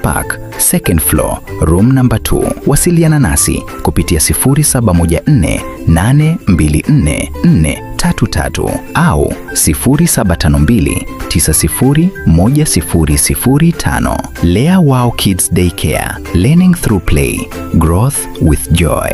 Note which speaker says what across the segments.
Speaker 1: Park, second floor, room number 2. Wasiliana nasi kupitia 0714 824 433 au 0752 901005. Lea Wow Kids Daycare, learning through play, growth with joy.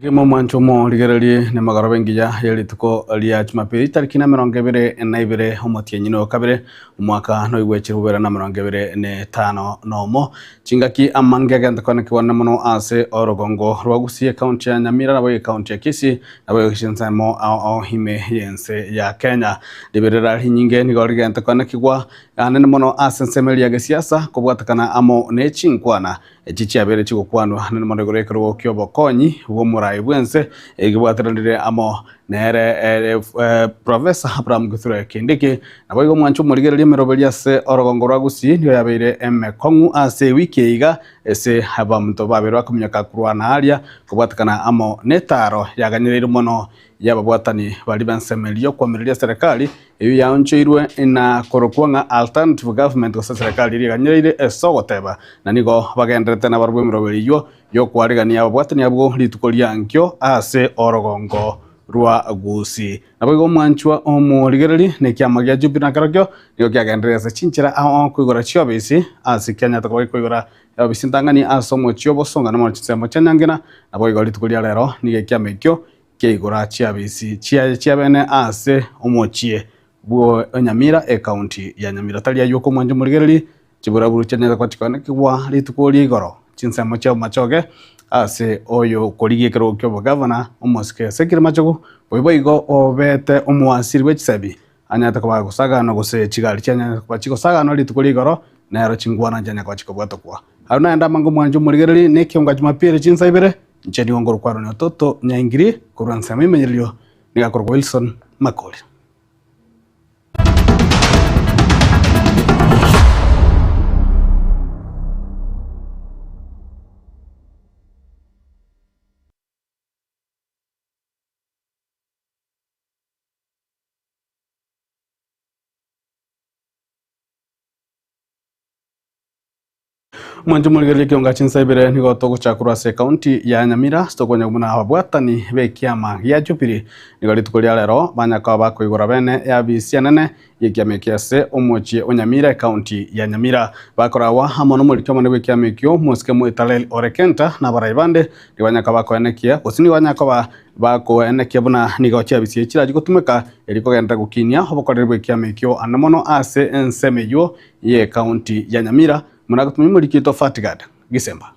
Speaker 2: Kegima omwancho omorigererie nemagoroba engiya ye rituko ria Jumapili tariki na emerongo ebere na ibere omotienyi na okabere omwaka noigwechire bobera na emerongo ebere na etano na omo. Chingaki amange agente konekiwa na mono ase orogongo rwa Gusii ecounty ya Nyamira nabo ecounty ya Kisii nabo ensemo ao ao ime yense ya Kenya. Riberera rinyinge nigo rigente konekigwa anene mono ase ensemo eria ya gesiasa kobwatekana amo ne chinkwana echi chiabere chigokwanwa anene mono igoro ekerogo kia obokonyi bwa omorai bwense egibwateranire amo nere Professor Abraham Kithure Kindiki. Nabo igo omwancho omorigereria emeroberi ase orogongo rwa Gusii nigo yabeire emekong'u ase ewiki eiga ase abanto babere bakominyoka korwana aria kobwatekana amo netaro yaganyereire mono yababwatani bari bensemeri yokwamireria serikali eyo yaonchoirwe na korokwa ng'a alternative government gose serikali eria eganyereire ase ogoteba na nigo bagenderete nabarobwo emeroberi eywo yokwarigania ababwatani abwo rituko riankio ase orogongo rwa Gusii. Nabo igo omwanchwa omorigereri na ekiama gia Jubilee na kerokio nigo kiagenderere ase chinchera ao koigora chiobisi ase kianyete koba gekoigora eobisi ntang'ani ase omochie obosonga na mono chinsemo chia Nyangena. Nabo igo rituko ria rero nigo ekiama ekio kiaigora chiabisi chiaye chiabene ase omochie bwo Nyamira ecounty ya Nyamira. Tari aywo komwancha omorigereri chiburaburu chianyete koba chikoenekigwa rituko ria igoro chinsemo chia Bomachoge ase oyo korigia ekerogo kia obogavana omosike Ezekiel Machogu boibo igo obete omoasiri bwa echisabi anyarete koba agosaganwa gose chigari chianyarete koba chigosaganwa rituko ria igoro nero chingwana nchianya koba chikobwatokwa. Aria naende amange omwancho omorigereri na ekeonga Jumapili chinsa ibere inche nigo ngorokwarwa na Ototo Nyaingiri korwa ensemo emenyererio nigo akorokwa Wilson Makori. Mwancho morigereria ekionga chinsa ibere nigo togochakorwa ase ekaunti ya Nyamira tokonya buna ababwatani ba ekiama gia Jubilee nigo rituko ria rero banyakaba bakoigora bene eabisi enene ya ekiama eke ase omochie o Nyamira ekaunti ya Nyamira. Bakorawa amo na omoriki omonene bwa ekiama ekio mosike Moitalel Ole Kenta na abarai bande nigo banyakaba bakoenekia gose nigo banyakaba bakoenekia buna nigo chiabisi echi chirachi gotumeka eri kogenda gokinia obokoreri bwa ekiama ekio ande mono ase ensemo eywo ya ekaunti ya Nyamira. Muna gotumia omoriki oito Fatgard Gisemba.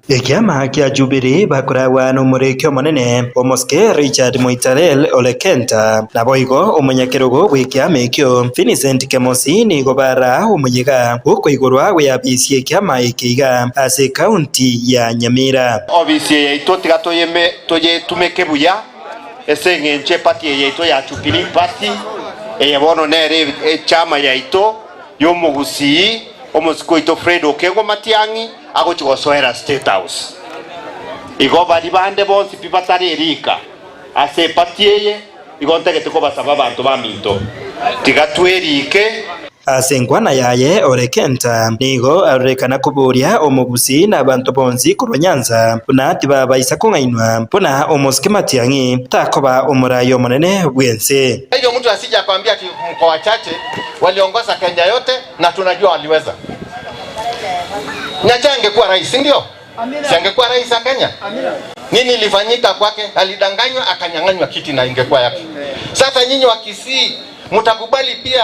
Speaker 3: Ekiama kia Jubilee bakoragwa n'omoriki omonene omosike Richard Moitalel Ole Kenta naboigo omonyakerogo bw'ekiama ekio Vincent Kemosi nigo bara omoyega okoigorwa gweabisie ekiama eke iga ase ekaunti ya Nyamira.
Speaker 4: Obisi eye yaito tiga toyeme toyetumeke buya ase eng'encho epati eye yaito ya Jubilee Party eye bono nere echama yaito y'omogusii omosike oito Fred Okengo Matiang'i agochi gosoera State House. Igo bari bande bonsi pi batari erika ase epati eye igo ntagete kobasaba abanto baminto tiga twerike.
Speaker 3: Ase enkwana yaye Ole Kenta nigo arorekana koboria omogusi na abanto bonsi korwa Nyanza buna tibabaisa kong'ainwa buna omosike Matiang'i takoba omorai omonene bwense.
Speaker 4: Hiyo mtu asija akwambia ati mko wachache waliongoza Kenya yote na tunajua waliweza. Nyacha angekuwa rais, si ndio? Si angekuwa rais wa Kenya? Nini ilifanyika kwake? Alidanganywa akanyang'anywa kiti na ingekuwa yake. Sasa nyinyi wa Kisii mtakubali pia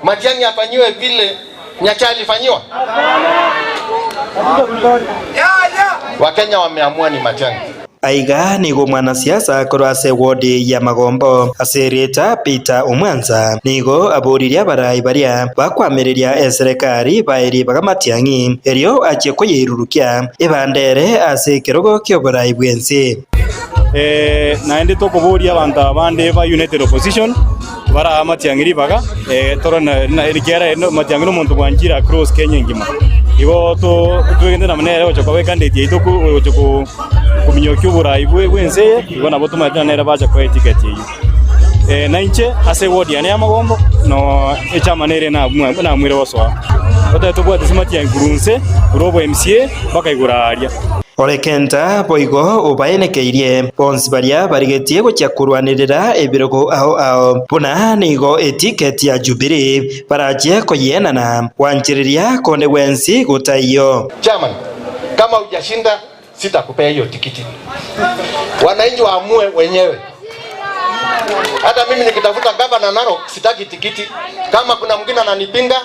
Speaker 4: Matiang'i afanyiwe vile Nyacha alifanyiwa? Wakenya wameamua ni Matiang'i.
Speaker 3: Aiga nigo mwanasiasa korwa ase wodi ya Magombo ase erieta Peter Omwanza nigo aboririe abarai baria bakwamireria eserikari baerie baga Matiang'i erio achie koyeirurukia ebandere ase ekerogo kia oborai bwense.
Speaker 5: Naende tokoboria abantu abande ba United Opposition bara Matiang'i ribaga torona na Matiang'i omonto bwanchire across Kenya engima igo twegende na manere gocha koba candidate yaito gocha kuminyokia oborai bwenseye igo nabo tomaete nere bacha koa eticket eyo nainche ase ward yane ya Magombo no echama nere namwire gosoa otaete tobwate ase Matiang'i korwa nse korwa obo MCA mpaka igoro aria.
Speaker 3: Olekenta boigo ubaenekeirie bonsi baria barigetie gochia kurwanirira ebirogo ao ao buna nigo etiketi ya Jubilee barachie koyenana wanchiriria konde gwensi gutaiyo.
Speaker 4: Chairman, kama hujashinda sitakupea hiyo tikiti. Wananchi waamue wenyewe. Hata mimi nikitafuta gavana Narok sitaki tikiti. Kama kuna mwingine ananipinga,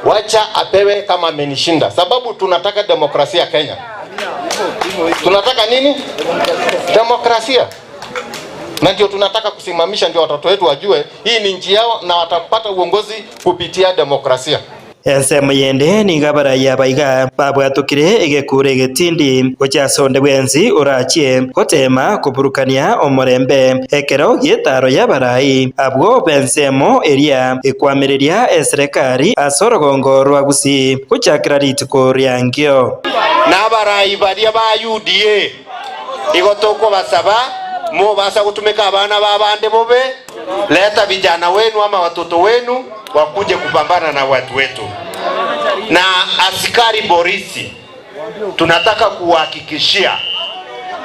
Speaker 4: wacha apewe kama amenishinda. Sababu tunataka demokrasia Kenya. Tunataka nini? Demokrasia. Na ndio tunataka kusimamisha, ndio watoto wetu wajue hii ni nchi yao na watapata uongozi kupitia demokrasia.
Speaker 3: Ensemo yende niga baraya baiga babwatukire egekure egetindi gochasonde bwensi orachie gotema kuburukania omorembe ekero gietaro ya barai abwo bensemo eria ekwamiriria eserikali ase orogongo rwa Gusii gochakera rituko riangio.
Speaker 4: Na barai baria ba UDA igo tokobasaba mubasa gutumika abana babande bobe, leta vijana wenu ama watoto wenu wakuje kupambana na watu wetu. Na askari polisi tunataka kuhakikishia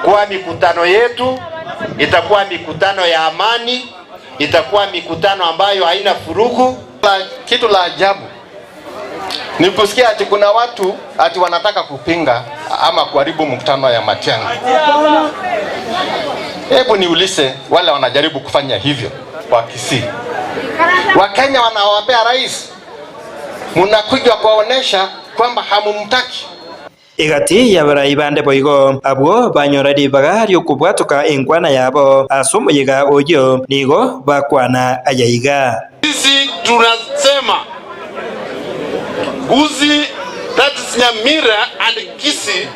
Speaker 4: kuwa mikutano yetu itakuwa mikutano ya amani, itakuwa mikutano ambayo haina furugu. Kitu la ajabu ni kusikia ati kuna watu ati wanataka kupinga ama kuharibu mkutano ya Matiang'i. Hebu niulize wale wanajaribu kufanya hivyo kwa Kisii. Wakenya wanawapea rais, mnakuja kuonesha kwamba hamumtaki.
Speaker 3: Igati ya barai bande boigo abwo banyora ribaga riokobwatoka enkwana yabo ase omoyega oyo nigo bakwana ayaiga.
Speaker 6: Sisi tunasema Gusii, that is Nyamira and Kisii,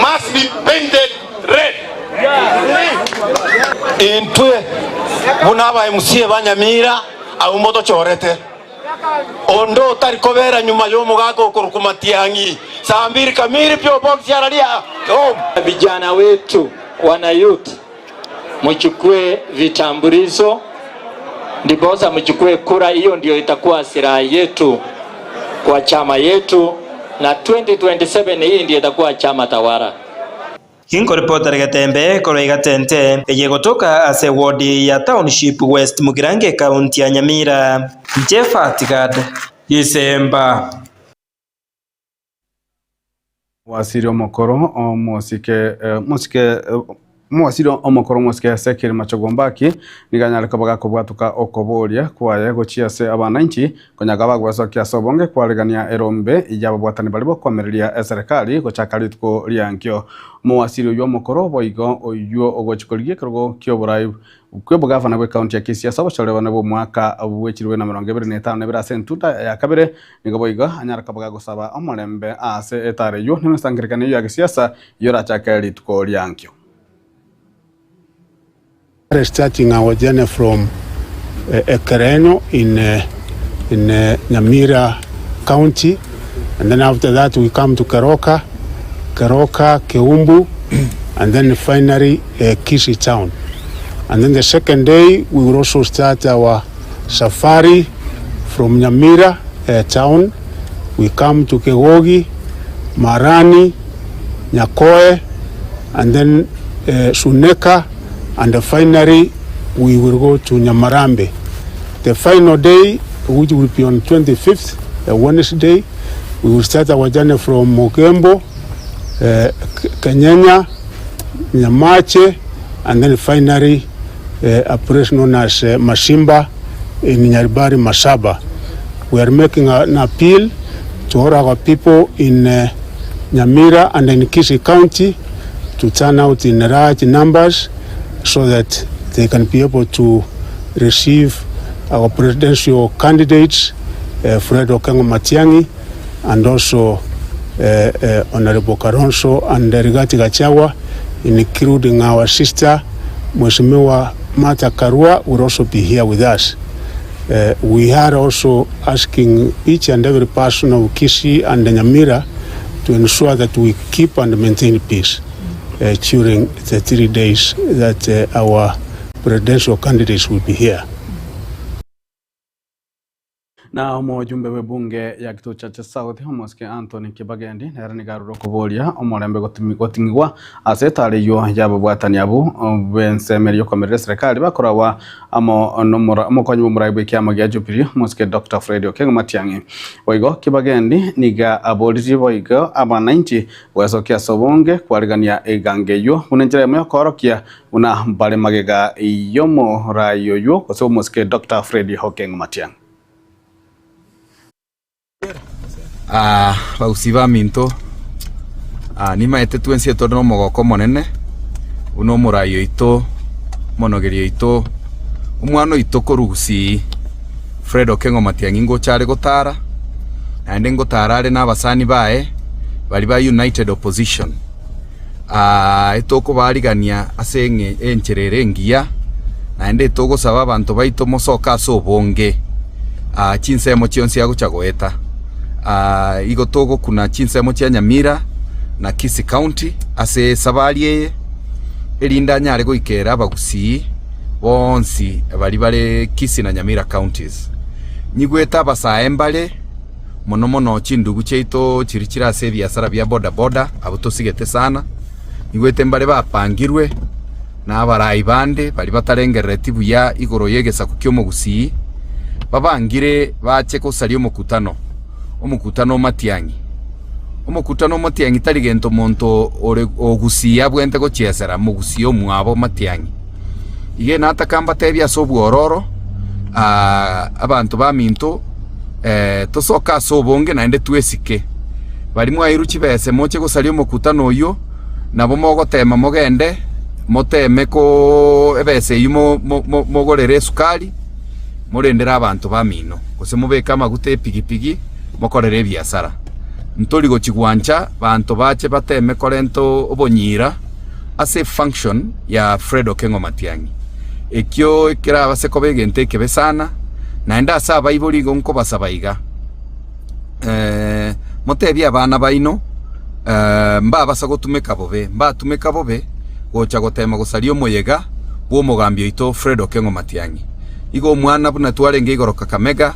Speaker 6: must be painted red.
Speaker 7: Intwe buna aba MCA ba Nyamira au moto chorete ondo utari kobera nyuma yo mugako okuruku Matiang'i saa mbili kamili pio box yaralia.
Speaker 8: Vijana wetu wana youth, mchukue vitambulisho ndiposa mchukue kura. Hiyo ndio itakuwa silaha yetu kwa chama yetu, na 2027 hii ndio itakuwa chama tawala.
Speaker 3: Ginko reporter Gatembe korwa Gatente eye gotoka ase ward ya Township West Mugirange county ya Nyamira. Jeff Atigad Isemba.
Speaker 2: Wasiri omokoro omosike mosike mwasiri omokoro mosike Sekiri Machogombaki niganyareka bagakobwatuka okoboria kwaye gochia se abananchi konyaga bagwesokia ase obonge kwaregania erombe yababwatani bari bokwamiriria eserikali gochaka rituko riankio. Mwasiri oyo omokoro boigo oyo ogochikorigia ekerogo kioborai kwebugavana bwe county ya Kisii ase obochore bwa omwaka bwechirwe na 25 nebere ase entuta ya kabere nigo boigo anyareka bagagosaba omorembe ase etare eyo nemesangerekano eyo ya gisiasa yorachaka rituko riankio.
Speaker 9: We're starting our journey from Ekerenyo in Nyamira County, and then after that we come to Keroka, Keumbu, and then finally Kisii town. And then the second day we will also start our safari from Nyamira town. We come to Kegogi, Marani, Nyakoe, and then Suneka, and finally we will go to Nyamarambe. The final day, which will be on 25th, Wednesday, we will start our journey from Mogembo, Kenyenya, Nyamache, and then finally a place known as Masimba in Nyaribari, Masaba. We are making an appeal to all our people in Nyamira and in Kisii County to turn out in large numbers so that they can be able to receive our presidential candidates, Fred Okengo Matiang'i, and also Honorable Kalonzo and Rigathi Gachagua including our sister Mheshimiwa Martha Karua, will also be here with us. We are also asking each and every person of Kisii and Nyamira to ensure that we keep and maintain peace during the 3 days that our presidential candidates will be here.
Speaker 2: Na omojumbe bwe bunge ya Kituo Chache South omosike Anthony Kibagendi nere nigarurwo kuboria omorembe goting'igwa ase etari yababwatani abu bensemerio komerera serikali bakoragwa amo omokonyi bwa omorai bwa ekiama gia Jubilee omosike Dr. Fred Okengo Matiang'i. Boigo Kibagendi niga aboririe boigo abananchi gwecokia ase obonge kwarigania egange eywo buna enchera emo yokorokia buna mbare magega yomorai oywo gose omosike Dr. Fred Okengo Matiang'i.
Speaker 10: Bausi ba minto, nimaete twensie tore na omogoko omonene buna omorai oito omonogeri oito omwana oito korwa Fred Okengo Matiang'i ngocha are gotara naende ngotara are na abasani baye bari ba United Opposition. Etokobarigania ase enchera ere engiya naende etogosaba abanto baito mosoka ase obonge chinsemo chionsi agocha goeta igo togokuna chinsemo chia Nyamira na Kisii County ase esabari eye erinda nyare goikera abagusii bonsi bari bare Kisii na Nyamira counties. Nyigwete abasae mbare mono mono chindugu chiaito chiri chiri ase ebiasara bia boda boda abo tosigete sana. Nyigwete mbare bapangirwe na abarai bande bari batarengerereti buya igoro y'egesaku kia omogusii babangire bache gosaria omokutano Matiang'i. Omokutano Matiang'i tari gento monto ore ogusia abwente gochiesera mogusia omwabo Matiang'i. Ige natakamba tebia ase obwororo abantu baminto tosoka ase obonge naende twesike bari mwairu chibese moche gosaria omokutano oyo nabo mogotema mogende moteme ko ebese eyu mogorere esukari morendere abanto bamino gose mobeke amaguta epigipigi mokorere ebiasara. Ntori gochigwancha banto bache bateme korento obonyira ase function ya Fred Okengo Matiang'i. Ekio ekera base kobegente ekebe sana naende ase abaibori igo nkobasaba iga motebie abana baino mbabasa gotumeka bobe mbatumeka bobe gocha gotema gosaria omoyega bwa omogambi oito Fred Okengo Matiang'i. Igo omwana buna twarenge igoro Kakamega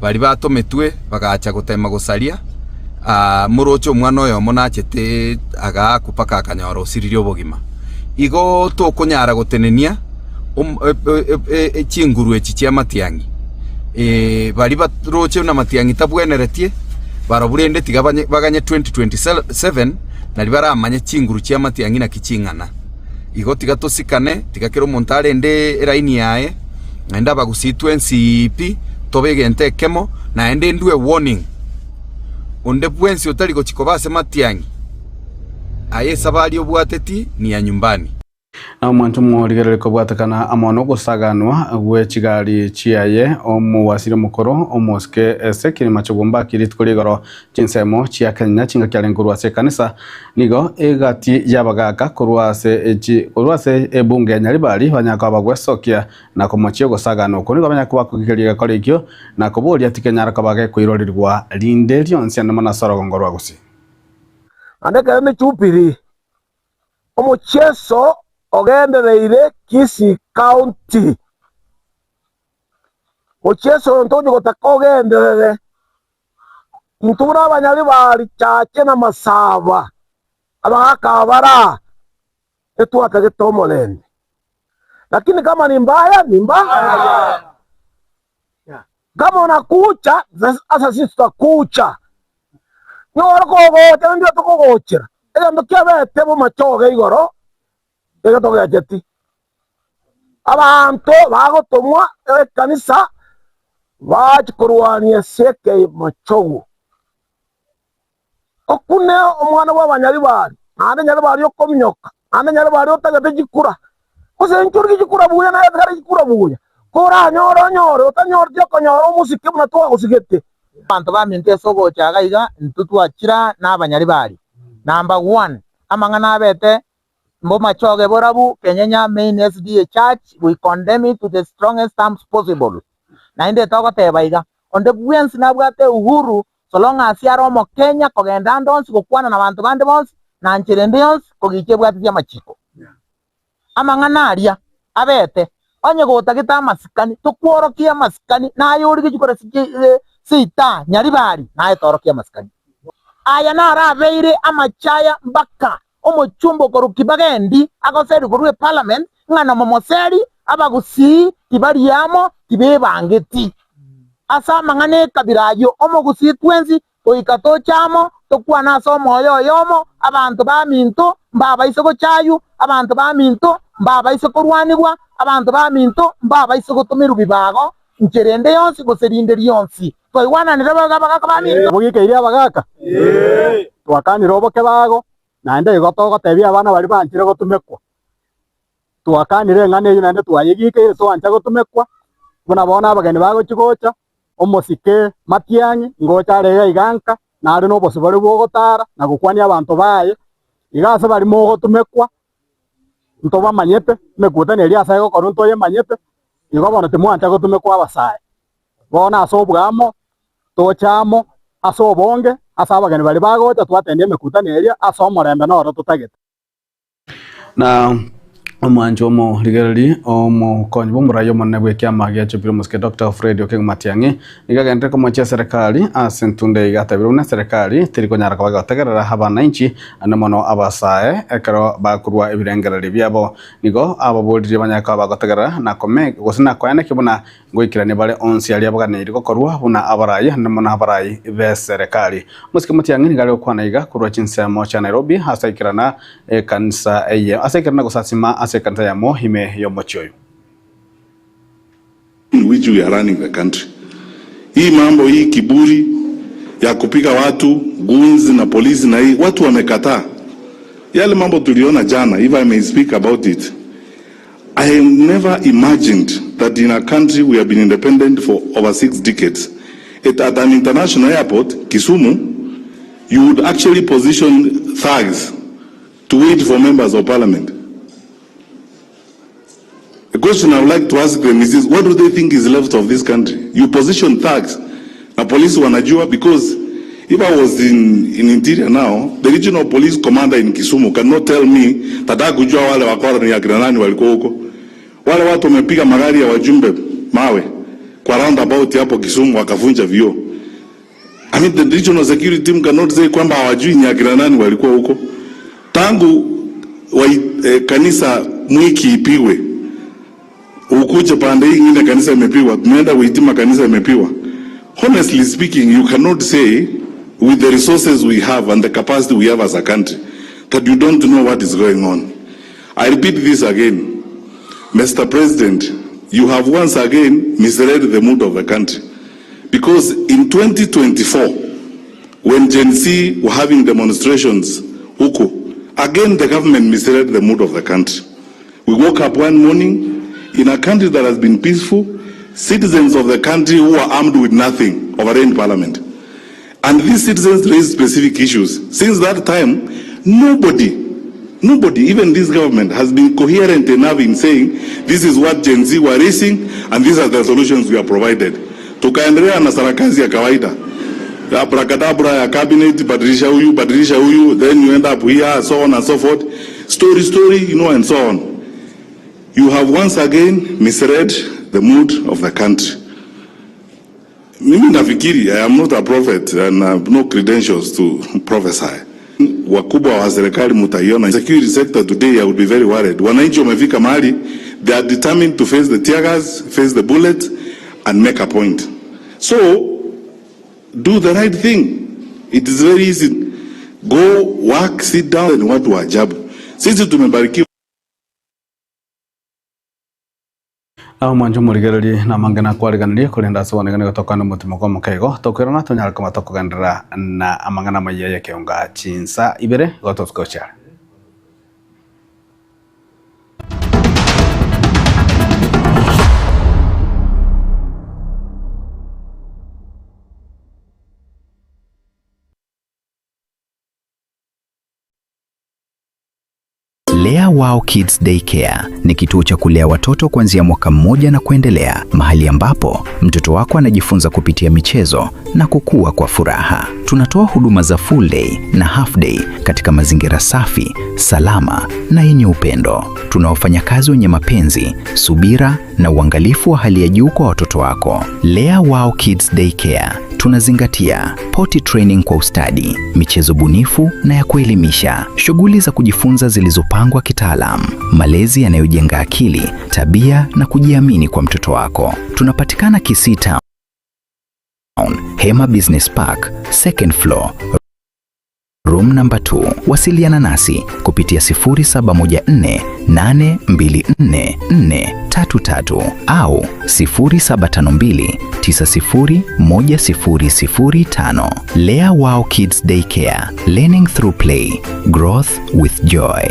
Speaker 10: bari batometwe bagacha gotema gosaria moroche omwana oyo monachete agaku paka akanyora osiririe obogima. Igo tokonyara gotenenia chinguru echi chia Matiang'i bari baroche na Matiang'i tabweneretie baraburende tiga baganye 2027 nari baramanye chinguru chia Matiang'i na kiching'ana. Igo tiga tosikane tiga kero omonto arende eraini yaye naende abagusitwe NCP tobegente ekemo naende ndue warning onde bwensi otari gochikoba ase Matiang'i aye esabari obwateti ni ya nyumbani.
Speaker 2: Na omonto omorigereri kobwatekana amo nogosaganwa gwe chigari chiaye omuwasire omokoro omosike ase kirima chogomba rituko rigoro chinsemo chia Kenya chinga korwa ase ekanisa nigo egati yabagaka korwa ase ebunge ya Nyaribari banyaka bagwesokia na komochia ogosagana oko nigo banyaka bakogeria gakora ekio na koboria tikenyara kabage koirorirwa rinde rionsi ande mono ase orogongo rwa Gusii.
Speaker 11: Andekere ni chupiri omucheso ogendereire Kisii County mucheso ntoji gotaka ogenderere ntura abanyaribari chache na masaba abagakabara etwatagete omorembe, lakini kama ni mbaya ni mbaya. Kama unakucha sasa sisi tutakucha nyoro kogocha ndio tukogochera egento kiabete bomachoge igoro egatogecheti abantu bagotomwa ekanisa bachikorwania seke machogo okune omwana wa abanyaribari naende nyaribari okominyoka naende nyaribari otagete chikura gose nchuriki chikura buya naye kare chikura buya kora nyoro nyoro otanyoro okonyora omusike buna twagosigete.
Speaker 12: Abantu baminto esogochaga iga ntutwachira na abanyaribari number 1 amang'ana abete Mbomachoge borabu Kenyenya Main SDA Church, we condemn it to the strongest terms possible. Naende togoteba iga onde bwensi nabwate uhuru so long as yare omo Kenya kogenda ande onsi gokwana na banto bande bonsi na nchera ende yonsi kogicha ebwatithia amachiko. Amang'ana aria abete onye gotagete amasikani tokworokia amasikani naye ori gichikora sita nyaribari naye torokia amasikani aya narabeire amachaya mpaka omochumbo koruki bagendi agoseri korwe parliament ng'ana momoseri abagusii tibariamo tibebangeti asa amang'ana ekabira omogusii twensi goika tochamo tokwana ase omoyo oyomo abanto baminto mbabaise gochayu abanto baminto mbabaise korwanigwa abanto baminto mbabaise gotomerwa bibago ncherende yonsi gose rinde rionsi twaigwananire bagaka baminto
Speaker 13: bogikeire abagaka twakanire oboke bago naende igo togotebia abana bari banchire gotumekwa twakanire eng'ana eywo naende twayegikeire twancha gotumekwa buna bono abageni bagochigocha omosike Matiang'i ngocha arega iganka nare nobosibore bwogotara na gokwania abanto baye iga ase bari mogotumekwa ntobamanyete emekutano eria ase egokorwa ntoyemanyete igo bono timwancha gotumekwa abasae bono ase obwamo tochamo ase obonge ase abageni bari bagocha twatende emekutano eria ase omorembe noro totagete.
Speaker 2: Na omwancho omo rigereri omokonyi bw'omorai omonene bw'ekiama gia Jubilee Omosike Dr. Fred Okengo Matiang'i nigo agendire komochia serikali ase entunde iga atabire buna serikali terikonyara koba egotegerera abananchi ande mono abasae ekero bakorwa ebirengereri biabo nigo ababoririe banyare koba bagotegerera na kome gose na koyaneki buna ngoikerania bare onsi aria baganeirie gokorwa buna abarai ande mono abarai be serikali. Omosike Matiang'i nigo are gokwana iga korwa chinsemo chia Nairobi ase aikerana ekanisa eye ase aikerana gosasima ase kanisa ya Mohime yomochoyo
Speaker 6: in which we are running the country. Hii mambo hii kiburi ya kupiga watu guns na polisi na hii watu wamekataa. Yale mambo tuliona jana, if I may speak about it, I have never imagined that in a country we have been independent for over 6 decades, at an international airport, Kisumu, you would actually position thugs to wait for members of parliament. The question I would like to ask them is this: what do they think is left of this country? You position thugs. Na police wanajua, because if I was in interior now, the regional police commander in Kisumu cannot tell me that hakujua wale wakora ni akina nani walikuwa huko. Wale watu wamepiga magari ya wajumbe mawe kwa roundabout hapo Kisumu wakavunja vioo. I mean, the regional security team cannot say kwamba hawajui ni akina nani walikuwa huko. Tangu kanisa mwiki ipigwe, ukuje pande hii ingine kanisa imepigwa, tumeenda kuitima kanisa imepigwa. Honestly speaking, you cannot say with the resources we have and the capacity we have as a country that you don't know what is going on. I repeat this again. Mr. President, you have once again misread the mood of the country. Because in 2024, when Gen Z were having demonstrations, huku, again the government misread the mood of the country. We woke up one morning in a country that has been peaceful, citizens of the country who are armed with nothing overran parliament. And these citizens raised specific issues. Since that time, nobody, even this government, has been coherent enough in saying, this is what Gen Z were raising, and these are the solutions we are provided. Tukaendelea na sarakazi ya kawaida. Abracadabra ya cabinet, badilisha huyu, then you end up here, so on and so forth. Story, you know, and so on. You have once again misread the mood of the country. Mimi nafikiri, I am not a prophet and I have no credentials to prophesy. Wakubwa wa serikali mutaiona. Security sector today, I would be very worried. Wananchi wamefika mahali, they are determined to face the tear gas, face the bullet, and make a point. So, do the right thing. It is very easy. Go, work, sit down, and watu wa ajabu. Sisi tumebarikiwa.
Speaker 2: Mwanjo murigereri na mangana kwariganirie kurinda ase gotokana mutimo kwa mukego tokwirana tonyara komatokogendera na amangana maiya ya keonga chinsa ibere gototkocha.
Speaker 1: Lea Wow Kids Daycare ni kituo cha kulea watoto kuanzia mwaka mmoja na kuendelea, mahali ambapo mtoto wako anajifunza kupitia michezo na kukua kwa furaha. Tunatoa huduma za full day na half day katika mazingira safi, salama na yenye upendo. Tuna wafanyakazi wenye mapenzi, subira na uangalifu wa hali ya juu kwa watoto wako. Lea Wow Kids Daycare tunazingatia potty training kwa ustadi, michezo bunifu na ya kuelimisha, shughuli za kujifunza zilizopangwa kitaalam, malezi yanayojenga akili, tabia na kujiamini kwa mtoto wako. Tunapatikana Kisii Town, Hema Business Park, second floor, room number 2. Wasiliana nasi kupitia 0714 824 433 au 0752 901005. Lea Wow Kids Daycare, learning through play, growth with joy.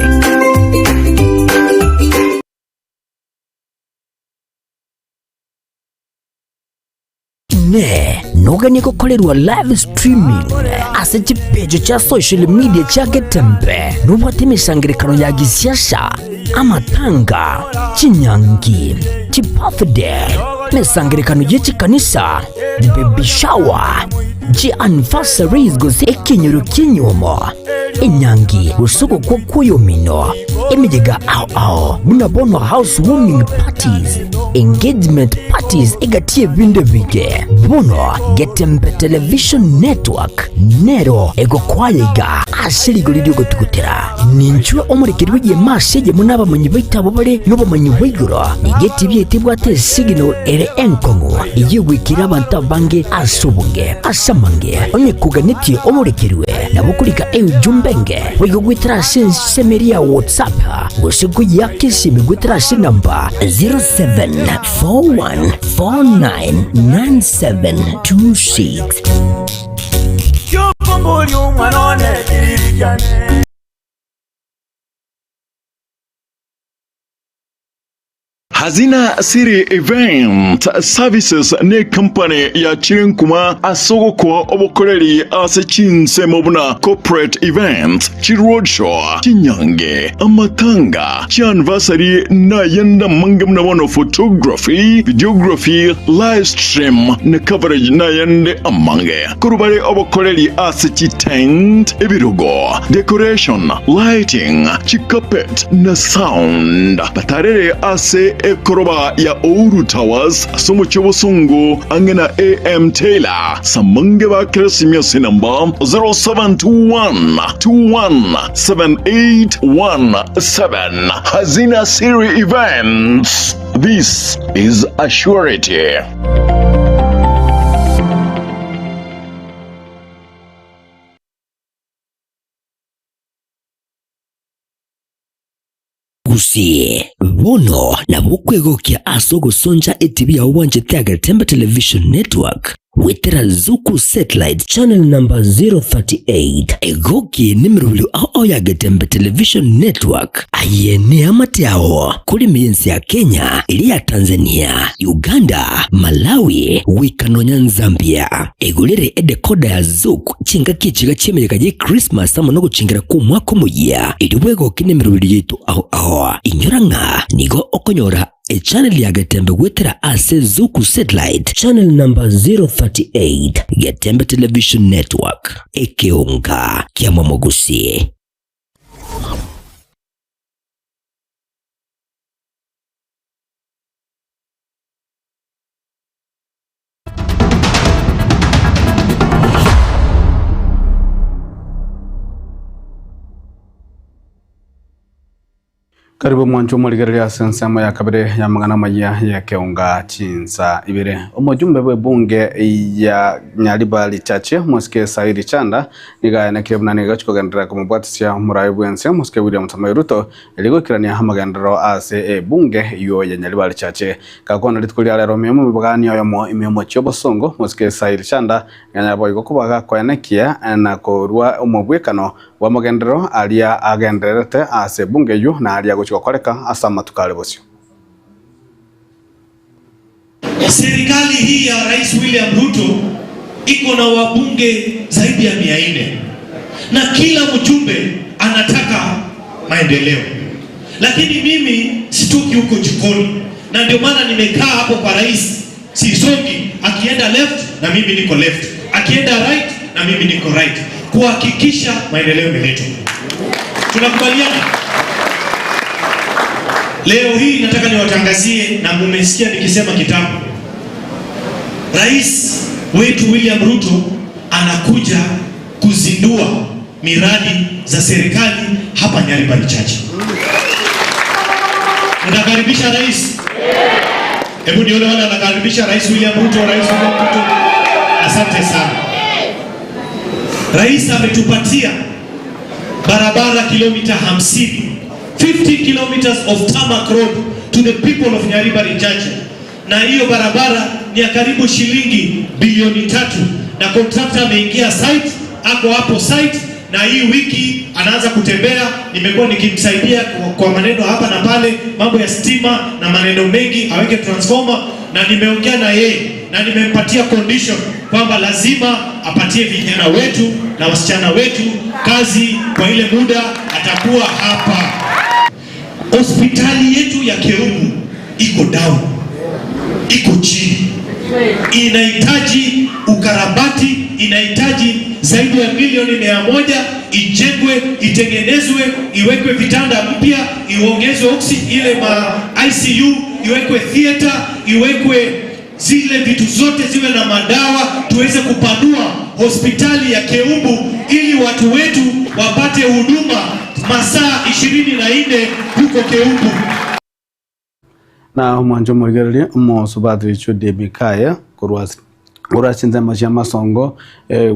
Speaker 14: Ne noganie gukorerwa live streaming ase chipejo cha social media cha Getembe nubwate emishangirekano ya gisiasa, amatanga, chinyangi, chibirthday, misangirekano y'echikanisa, baby shower, ji anniversaries gose ekinyoro kinyumo, enyangi rusuku kwa kuyomino, emijega ao ao munabonwa housewarming parties, engagement parties egatie binde bige buno. Getembe Television Network nero egokwayega ase rigori ryogotukutera ninchwe omurekeri w'emasege munabamanyi baitabo bare n'obumanyi bwaigoro igeti byetibwate signal ere enkong'u iyigwikira abantu abange ase obunge ase amange onyekuganetie omurekerwe nabukurika eujumbenge bwigogwitira ase ensemeri ya WhatsApp gose kuyakesimi gwitira ase namba 0741499726.
Speaker 15: Hazina City Event Services ne company ya Chirinkuma asogoko obokoreri ase chinsemo buna corporate events, chiroadshow, chinyange, amatanga, chianniversary na yenda mange mnabono photography, videography, live stream na coverage na yende amange. Kurubare obokoreri ase chitent, ebirogo, decoration, lighting, chicarpet na sound. Batarere ase ekoroba ya Ouru Towers somo chobosongo angena AM Taylor samange ba Christmas namba 0721 217817. Hazina Siri Events. This is a surety.
Speaker 14: Gusie bono na bukwegokia aso gusonja etibi ya uwanje ya Getembe Television Network wetera Zuku Satellite channel number 038 egoki nimirubili ao ya Getembe Television Network ayene amate ao kuli miensi ya Kenya ili ya Tanzania, Uganda, Malawi, wikanonya Zambia. Egulire edekoda ya Zuku chinga kichiga chimeleka je Christmas ama no guchingira ku mwaka muya iliwegoki nimirubili yetu ao ao inyoranga nigo okonyora e channel ya Getembe gwetera ase Zuku Satellite channel number 038 Getembe Television Network ekeunga kia Mwamogusi.
Speaker 2: Karibu mwancho muligereria sensemo ya kabere ya mangana maya ya keunga chinsa ibere. Omujumbe bwe bunge ya Nyaribari Chache Mosike Sairi Chanda niga na kirebuna niga chikogendera kumubwatisia murayi bwense Mosike William Samoei Ruto eligokirania hamagendero ase bunge yo ya Nyaribari Chache kakona litukulia lero memo mibagani yomo imemo chobosongo Mosike Sairi Chanda nganya boigo kubaga koenekia na korwa omubwekano wa magendero alia agenderete ase bunge yu na alia guchikokoreka asa matukale bosio.
Speaker 16: Serikali hii ya Rais William Ruto iko na wabunge zaidi ya 400 na kila mjumbe anataka maendeleo. Lakini mimi sitoki huko jikoni, na ndio maana nimekaa hapo kwa rais, sisongi. Akienda left na mimi niko left, akienda right na mimi niko right, kuhakikisha maendeleo yameletwa. Tunakubaliana? Leo hii nataka niwatangazie, na mumesikia nikisema kitambo, Rais wetu William Ruto anakuja kuzindua miradi za serikali hapa Nyaribari Chache. Mnakaribisha rais? Hebu nione wale wanakaribisha Rais William Ruto, Rais William Ruto. Asante sana. Rais ametupatia barabara kilomita 50, 50 kilometers of tarmac road to the people of Nyaribari Chache, na hiyo barabara ni ya karibu shilingi bilioni 3, na contractor ameingia site, ako hapo site, na hii wiki anaanza kutembea. Nimekuwa nikimsaidia kwa maneno hapa na pale, mambo ya stima na maneno mengi, aweke transformer, na nimeongea na yeye na nimempatia condition kwamba lazima apatie vijana wetu na wasichana wetu kazi kwa ile muda atakuwa hapa. Hospitali yetu ya Keumbu iko down, iko chini, inahitaji ukarabati, inahitaji zaidi ya milioni 100 ijengwe, itengenezwe, iwekwe vitanda mpya, iongezwe oxy ile ma ICU, iwekwe theater, iwekwe zile vitu zote ziwe na madawa, tuweze kupanua hospitali ya Keumbu ili watu wetu wapate huduma masaa 24 huko Keumbu.
Speaker 2: Na omwancho omorigereria omosubathi Richard Mikaya korwa chinzemo cia masongo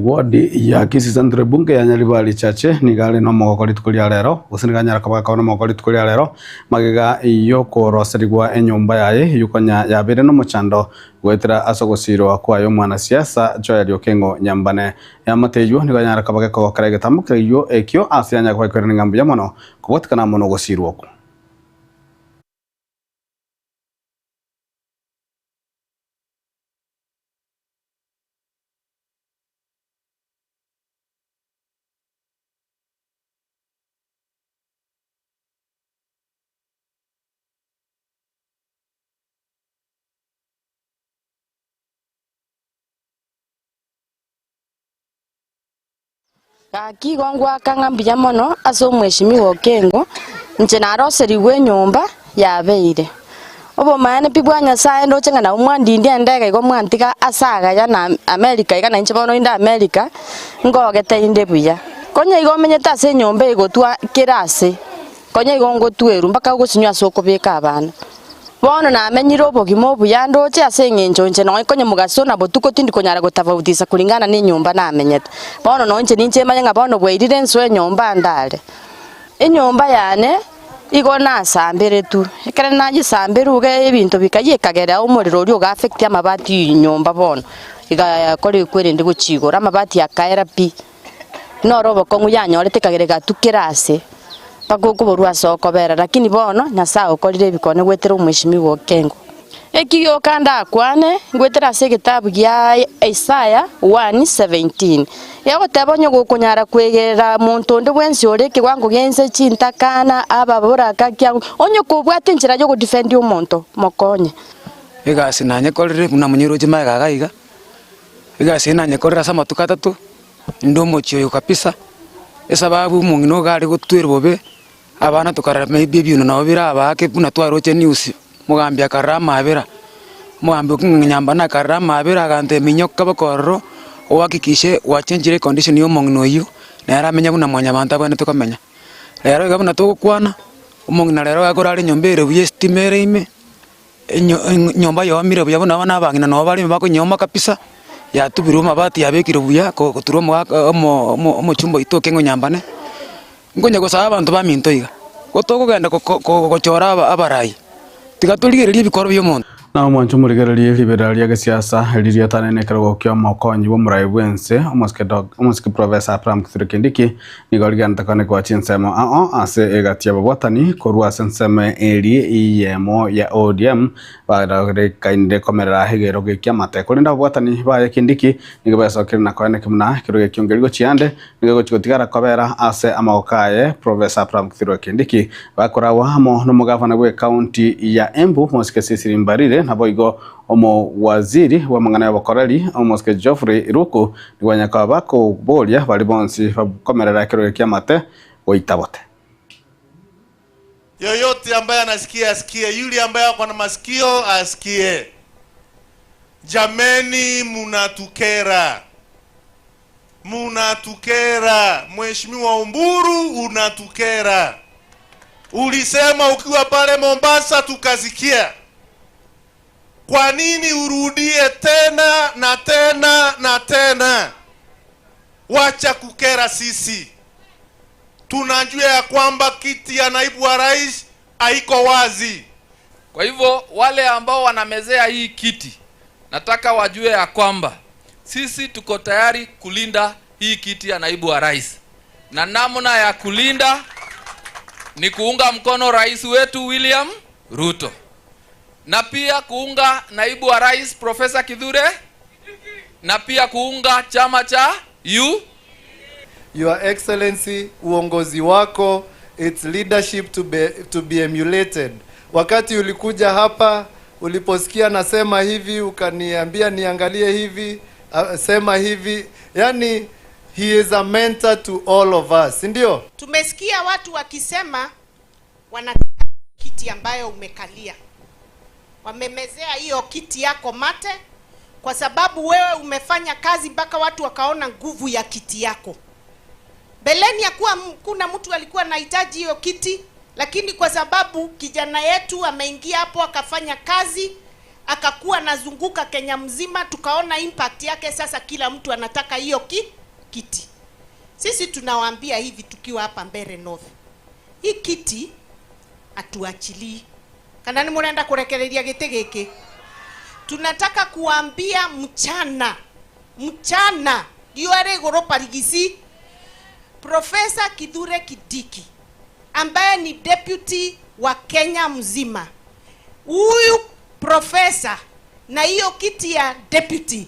Speaker 2: ward ya Kisii Central bunge ya Nyaribari Chache niga na omogoko rituko ria rero gose niga nyara koba na omogoko rituko ria rero magega yokoroserigwa enyomba yaye yukonya yabere na omochando gwetera ase ogosirwa kwayo omwanasiasa Joel Okengo Nyambane yamateiyo niga nyara koba gekogokera egetambo keria ekio ase yanya gwekorera ng'ambuya mono kobwatikana mono ogosirwa okwo.
Speaker 17: Gaki gongwaka ng'ambuya mono ase omweshimiwa Okengo inche naroserigwe enyomba yabeire obomaene pi bwa Nyasaye ndoche ng'a nabo mwandindia endege igo mwantiga ase agaya na America iga nainche bono inde America ngogete inde buya konya igo omenyete ase enyomba egotwa kera ase konya igo ngotwerwa mpaka ogosinywa ase okobeka abana bono namenyire obogima obuya ndoche ase eng'encho inche noe konya mogaso na botuko tindi konyara gotafautisa kulingana na enyomba namenyete bono noinche ninche manye ng'a bono bwairire enso enyomba ndare enyomba yane igo nasambire tu ekere nagisambire uge ebinto bikayekagera omorero oria oga affect amabati nyomba bono igakora ekwerende gochigora amabati akaera pi noro obokong'u yanyorete kagere gatukera ase mpaka okoborwa ase okobera lakini bono Nyasaye okorire ebikone gwetera omweshimiwa Okengo ekigioka ndakwane ngwetera ase egetabu gia Isaiah 1:17 yagoteba onye gokonyara kwegerera monto onde bwensi ore ekewango gia chintakana ababoraka kia onye kobwate enchera ya ogodefend omonto mokonye
Speaker 18: egasi nanyekorire buna monyeroche maega iga iga egasi nanyekorere ase amatuko atatu inde omochi oyo kabisa esababu omong'ina iga are gotwerwa bobe abana tokarora maybe ebiono nabo bire abake buna twaroche news mugambi akarora amabera mugambi Okengo Nyambane akarora amabera aganto eminyoka bokororo ohakikishe wachenjire condition ya omong'ina oywo nere amenya buna mwanyabanto abwenerete komenya. Rero iga buna togokwana omong'ina rero gakorara enyomba ere buya estima ere ime enyomba yoomire buya buna abana abang'ina nabo barime bakonyoma kabisa yatubirwe amabati yabekire buya goturwa omogaka omochumba oito Okengo Nyambane nkonya gosaba abanto baminto iga gotokogenda gochora abarai tiga torigereria ebikoro bia omonto.
Speaker 2: Na omwancho murigererie libera ria gesiasa riria tanene kerogo kia mokonyi bo murai bwense omosike Professor Abraham Kithure Kindiki nigo rigantakane kwa chinsemo ao ase egatia babwatani korwa ase ensemo eri iyemo ya ODM bagarekainde komerera hegero gikia mate kurinda babwatani baye Kindiki nigo basokire na koene kimna kirogo kiongeriko chiande nigo gochigotigara kobera ase amagokaye Professor Abraham Kithure Kindiki bakorawa amo n'omugavana bwe county ya Embu mosike Cecily Mbarire naboigo omo waziri wa mang'ana ya bokoreri omosike Geoffrey Ruku niwanyaka bako boria bari bonsi bakomerera kirogo kia mate goitabote.
Speaker 19: Yoyote ambaye anasikia asikie, yule ambaye ako na masikio asikie. Jameni, munatukera. Munatukera. Mheshimiwa Umburu, unatukera. Ulisema ukiwa pale Mombasa tukasikia. Kwa nini urudie tena na tena na tena? Wacha kukera sisi. Tunajua ya kwamba kiti ya naibu wa rais haiko wazi.
Speaker 20: Kwa hivyo wale ambao wanamezea hii kiti, nataka wajue ya kwamba sisi tuko tayari kulinda hii kiti ya naibu wa rais. Na namna ya kulinda ni kuunga mkono rais wetu William Ruto, na pia kuunga naibu wa rais Professor Kithure, na pia kuunga chama cha U.
Speaker 21: Your Excellency, uongozi wako, its leadership to be emulated. Wakati ulikuja hapa, uliposikia nasema hivi, ukaniambia niangalie hivi, sema hivi. Yani, he is a mentor to all of us, ndio?
Speaker 22: Tumesikia watu wakisema wanataka kiti ambayo umekalia. Wamemezea hiyo kiti yako mate kwa sababu wewe umefanya kazi mpaka watu wakaona nguvu ya kiti yako. Beleni ya kuwa kuna mtu alikuwa anahitaji hiyo kiti, lakini kwa sababu kijana yetu ameingia hapo akafanya kazi, akakuwa anazunguka Kenya mzima, tukaona impact yake. Sasa kila mtu anataka hiyo kiti. Sisi tunawaambia hivi tukiwa hapa Mbeere North, hii kiti atuachilii. Kana ni murenda kurekereria giti giki? Tunataka kuambia mchana, mchana yuare goro parigisi, Professor Kithure Kindiki ambaye ni deputy wa Kenya mzima, huyu professor na hiyo kiti ya deputy,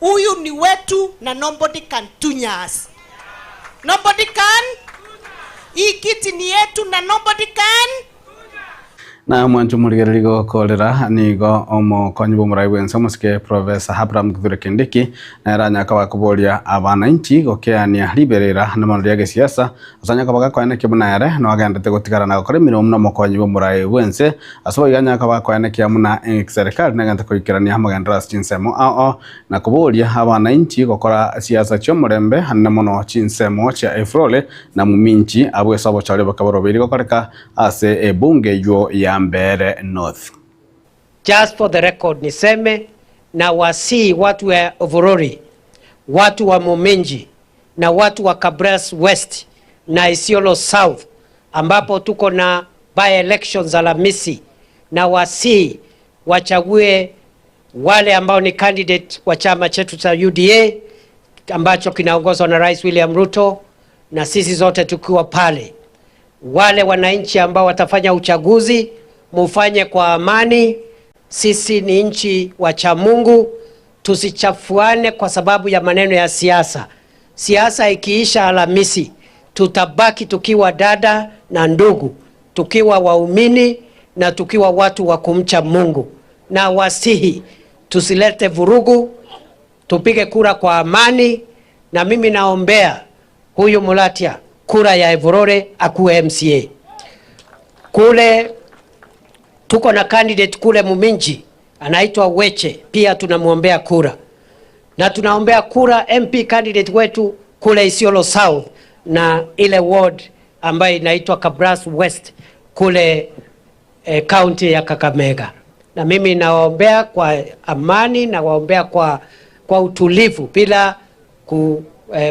Speaker 22: huyu ni wetu na nobody can tunya us. Nobody can. Hii kiti ni yetu na nobody can.
Speaker 2: Na mwancho murigereri gokorera nigo omokonyi b'omorai bwense omosike Professor Abraham Kithure Kindiki neranyaka bakoboria abananchi gokeania liberera na mono ria gesiasa asanyaka bagakoenekia buna ere no agendete gotigara na gokora emirimo muna omokonyi b'omorai bwense ase boiganyaka bakoenekia muna serikali nagente koikerania amagendero ase chinsemo ao na koboria abananchi gokora siasa chi'omorembe hanene mono chinsemo chia Efrole na Muminchi abwese obochore bakaborobiri gokoreka ase ebunge yo ya Mbeere North.
Speaker 23: Just for the record niseme na wasii watu wa Ovorori, watu wa Muminji na watu wa Kabras West na Isiolo South ambapo tuko na by elections Alhamisi, na wasii wachague wale ambao ni candidate wa chama chetu cha UDA ambacho kinaongozwa na Rais William Ruto, na sisi zote tukiwa pale. Wale wananchi ambao watafanya uchaguzi mufanye kwa amani. Sisi ni nchi wacha Mungu, tusichafuane kwa sababu ya maneno ya siasa. Siasa ikiisha Alhamisi, tutabaki tukiwa dada na ndugu, tukiwa waumini na tukiwa watu wa kumcha Mungu. Na wasihi tusilete vurugu, tupige kura kwa amani. Na mimi naombea huyu Mulatia kura ya Evorore akuwe MCA. Kule tuko na candidate kule Muminji anaitwa Weche, pia tunamuombea kura. Na tunaombea kura MP candidate wetu kule Isiolo South na ile ward ambayo inaitwa Kabras West kule county ya Kakamega. Na mimi nawaombea kwa amani, nawaombea kwa utulivu bila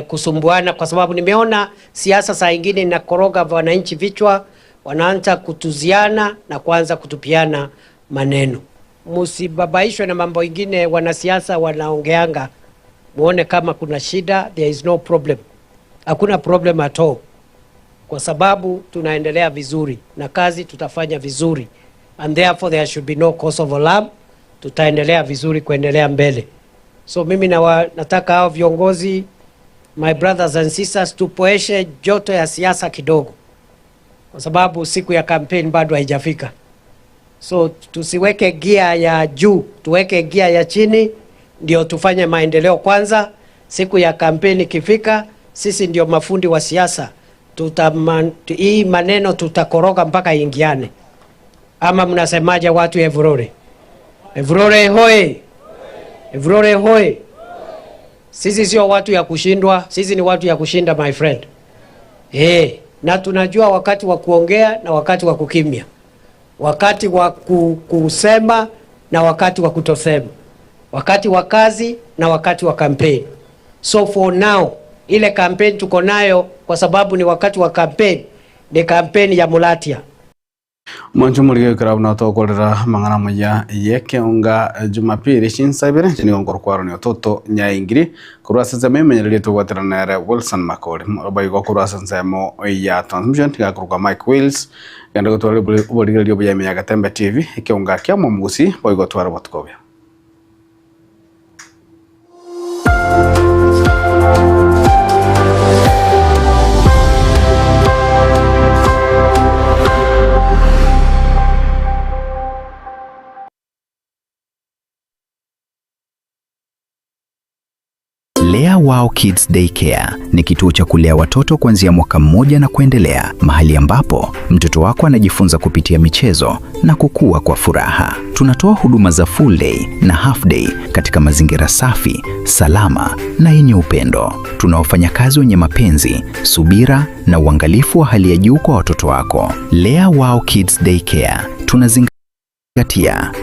Speaker 23: kusumbuana, kwa sababu nimeona siasa saa nyingine inakoroga wananchi vichwa, wanaanza kutuziana na kuanza kutupiana maneno. Msibabaishwe na mambo ingine wanasiasa wanaongeanga, muone kama kuna shida. There is no problem, hakuna problem at all, kwa sababu tunaendelea vizuri na kazi tutafanya vizuri, and therefore there should be no cause of alarm. Tutaendelea vizuri kuendelea mbele. So mimi nataka hao viongozi, my brothers and sisters, tupoeshe joto ya siasa kidogo, kwa sababu siku ya campaign bado haijafika. So tusiweke gia ya juu, tuweke gia ya chini, ndio tufanye maendeleo kwanza. Siku ya kampeni ikifika, sisi ndio mafundi wa siasa, hii maneno tutakoroga mpaka ingiane. Ama mnasemaje watu Evurore? Evurore hoi! Evurore hoi! Sisi sio watu ya kushindwa, sisi ni watu ya kushinda, my friend. Na tunajua wakati wa kuongea na wakati wa kukimya, wakati wa kusema na wakati wa kutosema, wakati wa kazi na wakati wa campaign. So for now, ile campaign tuko nayo, kwa sababu ni wakati wa campaign, ni campaign ya Mulatia.
Speaker 2: Mwancho mulige kirabu na tokorera mang'ana moya yekeonga Jumapili shinsabire chinigo kwaro ni ototo nyaingiri kurwa sensemo imenyererie tugwatera nere Wilson Makori baigo kurwa sensemo ya transmission tigakuruka Mike Wills genda gutwara oborigereria obuya ya Gatembe TV ekeonga kia momugusi baigo twara botukobya.
Speaker 1: Lea Wow Kids Daycare ni kituo cha kulea watoto kuanzia mwaka mmoja na kuendelea, mahali ambapo mtoto wako anajifunza kupitia michezo na kukua kwa furaha. Tunatoa huduma za full day na half day katika mazingira safi, salama na yenye upendo. Tuna wafanyakazi wenye mapenzi, subira na uangalifu wa hali ya juu kwa watoto wako. Lea Wow Kids Daycare tunazingatia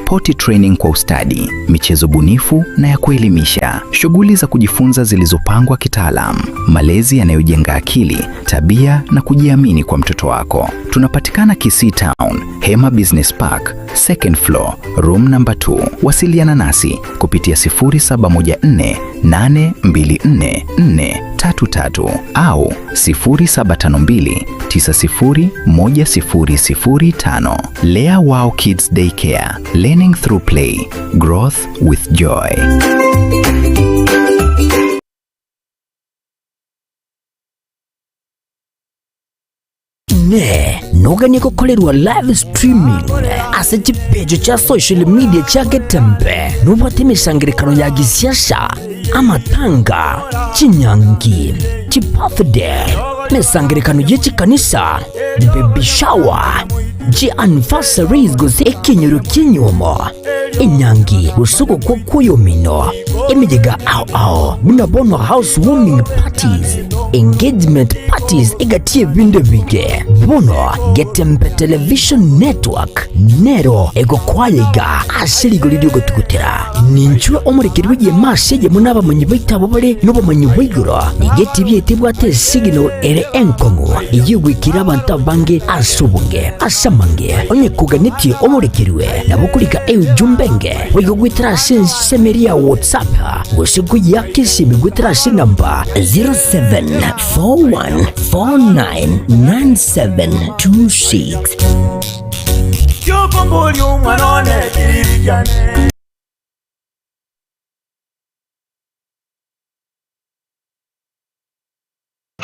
Speaker 1: potty training kwa ustadi, michezo bunifu na ya kuelimisha, shughuli za kujifunza zilizopangwa kitaalam, malezi yanayojenga akili, tabia na kujiamini kwa mtoto wako. Tunapatikana Kisii Town, Hema Business Park, second floor, room number 2. Wasiliana nasi kupitia 0714 824 433 au 0752 901005. Lea Wow Kids Daycare, learning through play, growth with joy.
Speaker 14: Ne noganie gukorerwa live streaming ase chipejo cha social media cha Getembe nubwate emishangirekano ya gisiasa, amatanga, chinyangi, chibirthday, misangirekano y'echikanisa, baby shower, ji anniversaries gose ekinyoro kinyumo, enyangi rusuko kwa kuyomino, emijega ao ao buna bono housewarming parties, engagement parties igatie binde bige bono Getembe Television Network nero egokwayega asirigo lidio gotugutera ninchwe omurekerwe ye masege munaba munyi baitabo bare nobomanyi bwaigoro nigeti byetibwate signal ere enkongo iyigwikira abantu abange asubunge asamange onye kuganiti omurekerwe nabukurika eujumbenge wigogwitira sensemeria WhatsApp gosiku yakisimi gwitira namba 0741499726.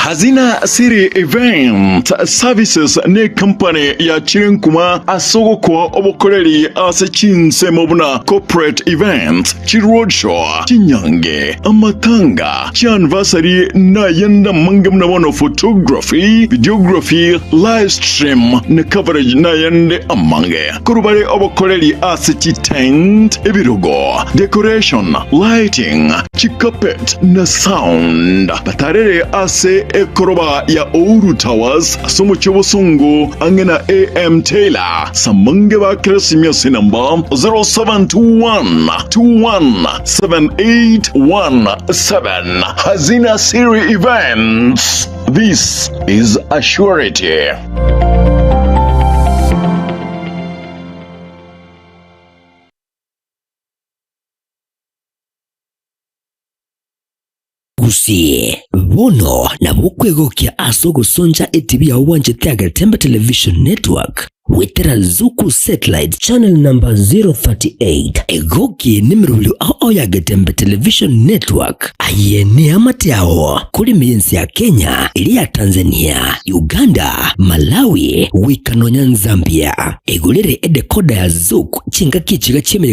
Speaker 15: Hazina City Event Services ne company ya Chirinkuma asoko kwa obokoreri ase chinsemo buna corporate events, chiroadshow, chinyange, amatanga, chianniversary na yenda mange mnabono photography, videography, live stream na coverage na yende amange. Kurubare obokoreri ase chitent, ebirugo, decoration, lighting, chikapet na sound. Batarere ase ekoroba ya Ouru Towers somo chobosungu angena AM Taylor samange ba Christmas number 0721 217817. Hazina Siri Events. This is a surety.
Speaker 14: Omogusi bono nabokwegokia ase ogosonja etibi ya obwanchete Agetembe Television Network wetera Zuku Satellite channel number 038 egoki nimirubilo ao ya Getembe Television Network aye ni amate ao kuri miensi ya Kenya ili ya Tanzania Uganda Malawi wikanonya Zambia egulire edekoda ya Zuku chinga kichiga chime.